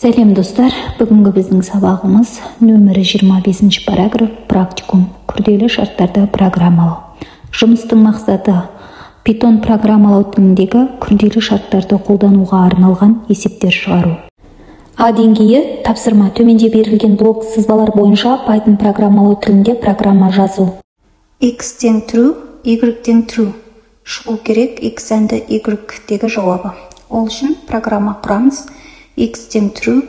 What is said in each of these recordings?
Сәлем достар, бүгінгі біздің сабағымыз нөмірі 25 параграф практикум күрделі шарттарды программалау. Жұмыстың мақсаты Python программалау тіліндегі күрделі шарттарды қолдануға арналған есептер шығару. А деңгейі тапсырма төменде берілген блок сызбалар бойынша Python программалау тілінде программа жазу. X тең true, Y тең true. Шығу керек X and Y-тегі жауабы. Ол үшін программа құрамыз. X тең true,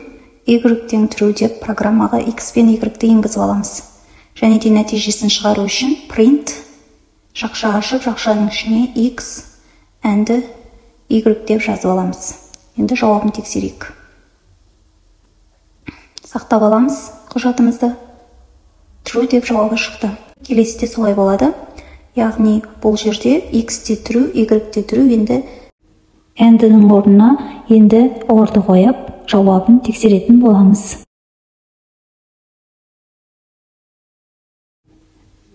Y тең true деп программаға X пен Y-ті енгізіп аламыз. Және де нәтижесін шығару үшін print жақша ашып, жақшаның ішіне X and Y деп жазып аламыз. Енді жауабын тексерейік. Сақтап аламыз құжатымызды. True деп жауабы шықты. Келесіде солай болады. Яғни бұл жерде X те true, Y те true, енді and-ның орнына енді or-ды қойып, жауабын тексеретін боламыз.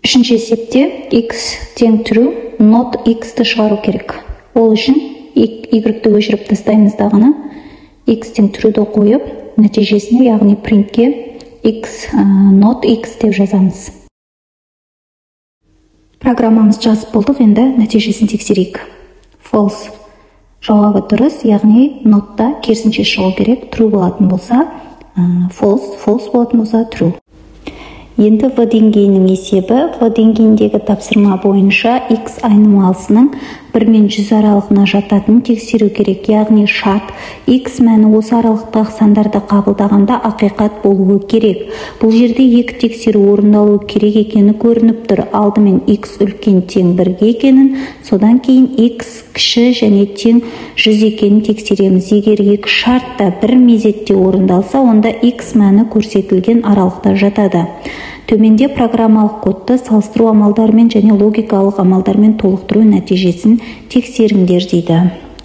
Үшінші есепте X тең true, not X-ті шығару керек. Ол үшін Y-ті өшіріп тастаймыз дағыны, X тең true-ді қойып, нәтижесіне, яғни print-ке X, not X деп жазамыз. Программамызды жазып болдық, енді нәтижесін тексерейік. False. Жауабы дұрыс, яғни нотта керісінше шығу керек. True болатын болса, false, false болатын болса, true. Енді В деңгейінің есебі. В деңгейіндегі тапсырма бойынша X айнымалысының 1 мен 100 аралығына жататынын тексеру керек. Яғни шарт X мәні осы аралықтағы сандарды қабылдағанда ақиқат болуы керек. Бұл жерде екі тексеру орындалуы керек екені көрініп тұр. Алдымен X үлкен тең 1-ге екенін, содан кейін X кіші және тең 100 екенін тексереміз. Егер екі шарт та бір мезетте орындалса, онда X мәні көрсетілген аралықта жатады. Төменде программалық кодты салыстыру амалдарымен және логикалық амалдармен толықтыру нәтижесін тексеріңдер дейді.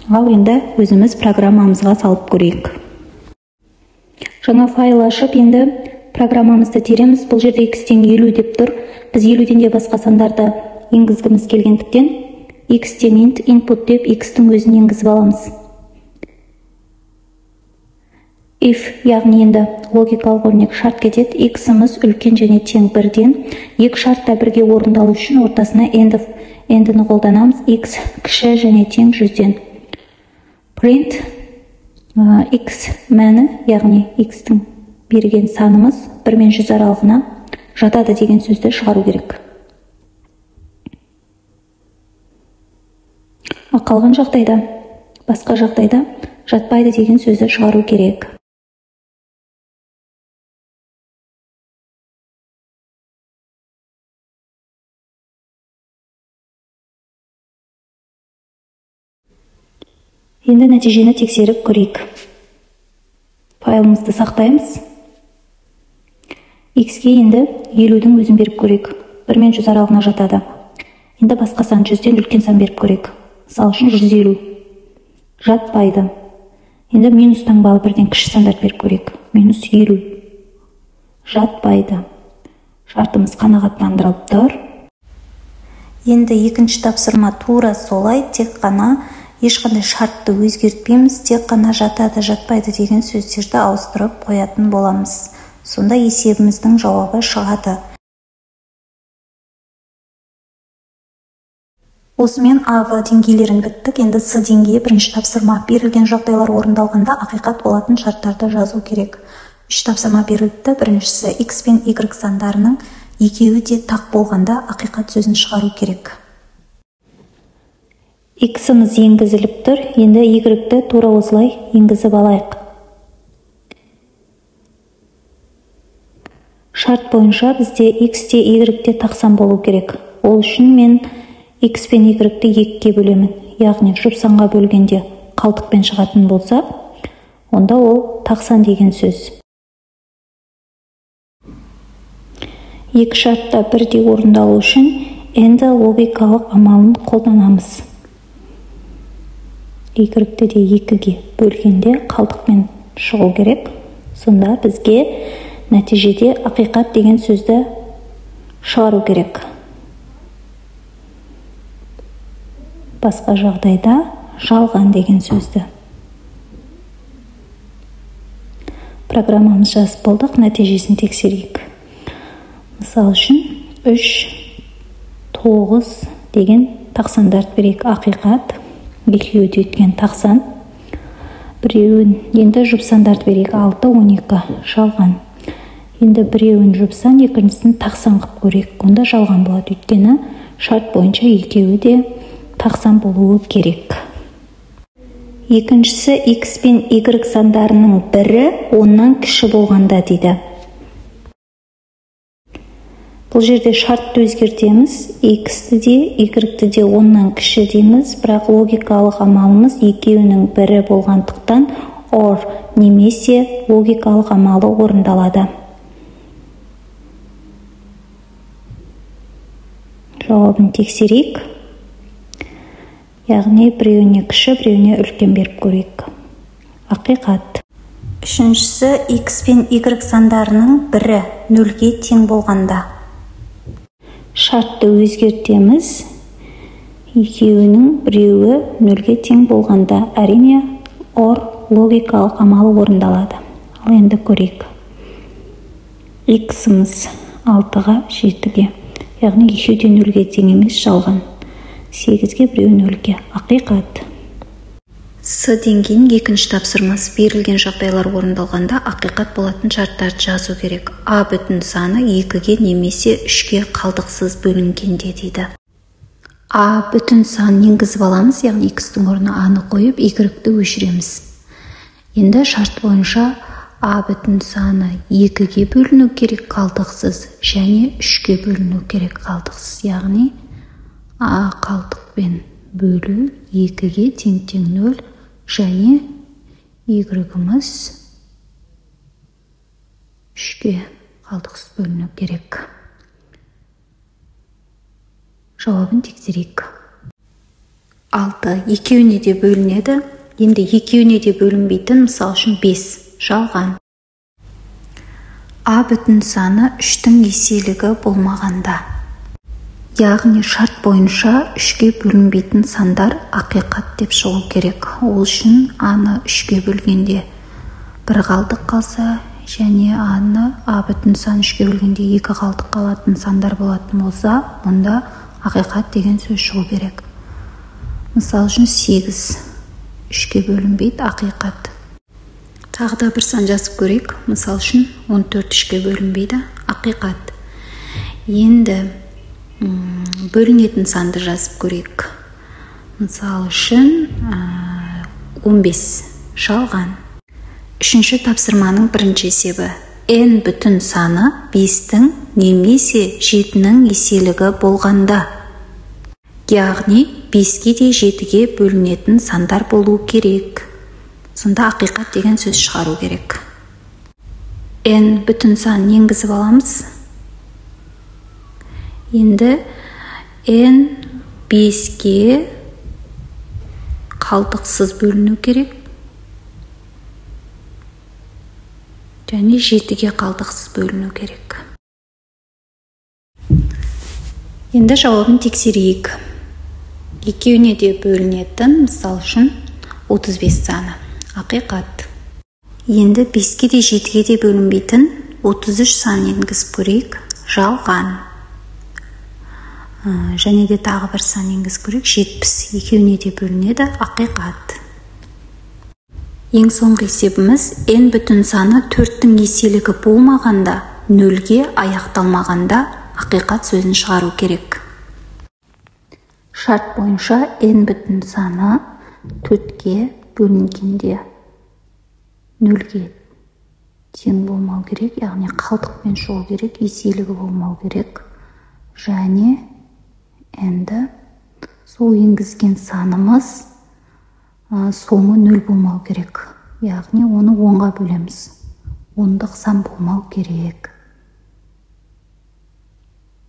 Ал енді өзіміз программамызға салып көрейік. Жаңа файл ашып, енді программамызды тереміз. Бұл жерде X тең 50 деп тұр. Біз 50-ден де басқа сандарды енгізгіміз келгендіктен X тең int input деп X-тің өзін енгізіп аламыз. If, яғни енді логикалық өрнек шарт кетеді. X-іміз үлкен және тең 1-ден. Екі шарт та бірге орындалу үшін ортасына and-ні қолданамыз. X кіші және тең 100-ден. Print X мәні, яғни X-тің берген санымыз 1 мен 100 аралығына жатады деген сөзді шығару керек. Ал қалған жағдайда, басқа жағдайда жатпайды деген сөзді шығару керек. Енді нәтижені тексеріп көрейік. Файлымызды сақтаймыз. X-ке енді 50-дің өзін беріп көрейік. 1 мен 100 аралығына жатады. Енді басқа сан 100-ден үлкен сан беріп көрейік. Мысал үшін 150. Жатпайды. Енді минус таңбалы бірден кіші сандарды беріп көрейік. Минус 50. Жатпайды. Шартымыз қанағаттандырылып тұр. Енді екінші тапсырма тура солай, тек қана ешқандай шартты өзгертпейміз, тек қана жатады, жатпайды деген сөздерді ауыстырып қоятын боламыз. Сонда есебіміздің жауабы шығады. Осымен А, В деңгейлерін біттік. Енді С деңгейі бірінші тапсырма. Берілген жағдайлар орындалғанда ақиқат болатын шарттарды жазу керек. 3 тапсырма беріліпті. Біріншісі X пен Y сандарының екеуі де тақ болғанда ақиқат сөзін шығару керек. X-іміз енгізіліп тұр. Енді Y-ті тура осылай енгізіп алайық. Шарт бойынша бізде X те Y те тақ сан болу керек. Ол үшін мен X пен Y-ті 2-ге бөлемін. Яғни жұп санға бөлгенде қалдықпен шығатын болса, онда ол тақ сан деген сөз. Екі шартта бірдей орындалу үшін and логикалық амалын қолданамыз. Y-ті де 2-ге бөлгенде қалдықпен шығу керек. Сонда бізге нәтижеде ақиқат деген сөзді шығару керек. Басқа жағдайда жалған деген сөзді. Программамыз жазып болдық, нәтижесін тексерейік. Мысал үшін 3, 9 деген тақ сандарды берейік. Ақиқат, екеуі де өткен тақ сан. Біреуін енді жұп сандарды берейік. 6, 12 жалған. Енді біреуін жұп сан, екіншісін тақ сан қылып көрейік. Онда жалған болады, өйткені шарт бойынша екеуі де тақ сан болуы керек. Екіншісі x пен y сандарының бірі оннан кіші болғанда дейді. Бұл жерде шартты өзгертеміз. X-ті де, y-ті де оннан кіші дейміз, бірақ логикалық амалымыз екеуінің бірі болғандықтан or немесе логикалық амалы орындалады. Жауабын тексерейік. Яғни біреуіне кіші, біреуіне үлкен беріп көрейік. Ақиқат. Үшіншісі x пен y сандарының бірі нөлге тең болғанда. Шартты өзгертеміз. Екеуінің біреуі нөлге тең болғанда, әрине or логикалық амалы орындалады. Ал енді көрейік. X-іміз 6-ға 7-ге. Яғни екеуі де нөлге тең емес, жалған. 8-ге біреуі нөлге. Ақиқат. С деңгейінің екінші тапсырмасы. Берілген жағдайлар орындалғанда ақиқат болатын шарттарды жазу керек. А бүтін саны 2-ге немесе 3-ге қалдықсыз бөлінгенде дейді. А бүтін санын енгізіп аламыз, яғни x-тің орнына а-ны қойып, y-ті өшіреміз. Енді шарт бойынша А бүтін саны 2-ге бөліну керек қалдықсыз және 3-ге бөліну керек қалдықсыз, яғни А қалдықпен бөлу 2-ге тең-тең 0 және y-іміз 3-ге қалдықсыз бөліну керек. Жауабын тексерейік. 6 екеуіне де бөлінеді. Енді екеуіне де бөлінбейтін, мысал үшін 5 жалған. А бүтін саны 3-тің еселігі болмағанда. Яғни шарт бойынша 3-ге бөлінбейтін сандар ақиқат деп шығу керек. Ол үшін А-ны 3-ге бөлгенде 1 қалдық қалса, және А-ны А бүтін сан 3-ге бөлгенде 2 қалдық қалатын сандар болатын болса, онда ақиқат деген сөз шығу керек. Мысал үшін 8 3-ге бөлінбейді, ақиқат. Тағы да бір сан жазып көрейік. Мысал үшін 14 3-ге бөлінбейді, ақиқат. Енді бөлінетін санды жазып көрейік. Мысал үшін 15 жалған. Үшінші тапсырманың бірінші есебі. N бүтін саны 5-тің немесе 7-нің еселігі болғанда. Яғни 5-ке де 7-ге бөлінетін сандар болу керек. Сонда ақиқат деген сөз шығару керек. N бүтін санын енгізіп аламыз. Енді N 5-ке қалдықсыз бөліну керек және 7-ге қалдықсыз бөліну керек. Енді жауабын тексерейік. Екеуіне де бөлінетін, мысал үшін 35 саны. Ақиқат. Енді 5-ке де 7-ге де бөлінбейтін 33 санын енгізіп көрейік. Жалған. Және де тағы бір сан енгізіп көрейік. 70 екеуіне де бөлінеді. Ақиқат. Ең соңғы есебіміз n бүтін саны 4-тің еселігі болмағанда, 0-ге аяқталмағанда ақиқат сөзін шығару керек. Шарт бойынша n бүтін саны 4-ге бөлінгенде 0-ге тең болмау керек, яғни қалдықпен шығу керек, еселігі болмау керек. Және енді сол енгізген санымыз соңы 0 болмау керек. Яғни оны 10-ға бөлеміз. Ондық сан болмау керек.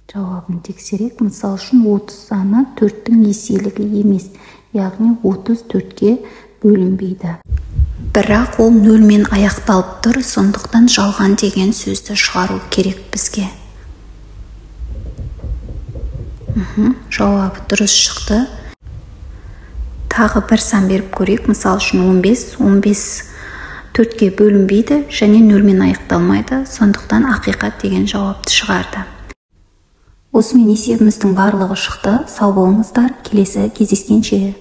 Жауабын тексерейік. Мысал үшін 30 саны 4-тің еселігі емес, яғни 34-ке бөлінбейді. Бірақ ол 0-мен аяқталып тұр, сондықтан жалған деген сөзді шығару керек бізге. Жауабы дұрыс шықты. Тағы бір сан беріп көрейік. Мысал үшін 15. 15 4-ке бөлінбейді және нөлмен аяқталмайды, сондықтан ақиқат деген жауапты шығарды. Осымен есебіміздің барлығы шықты. Сау болыңыздар, келесі кездескенше.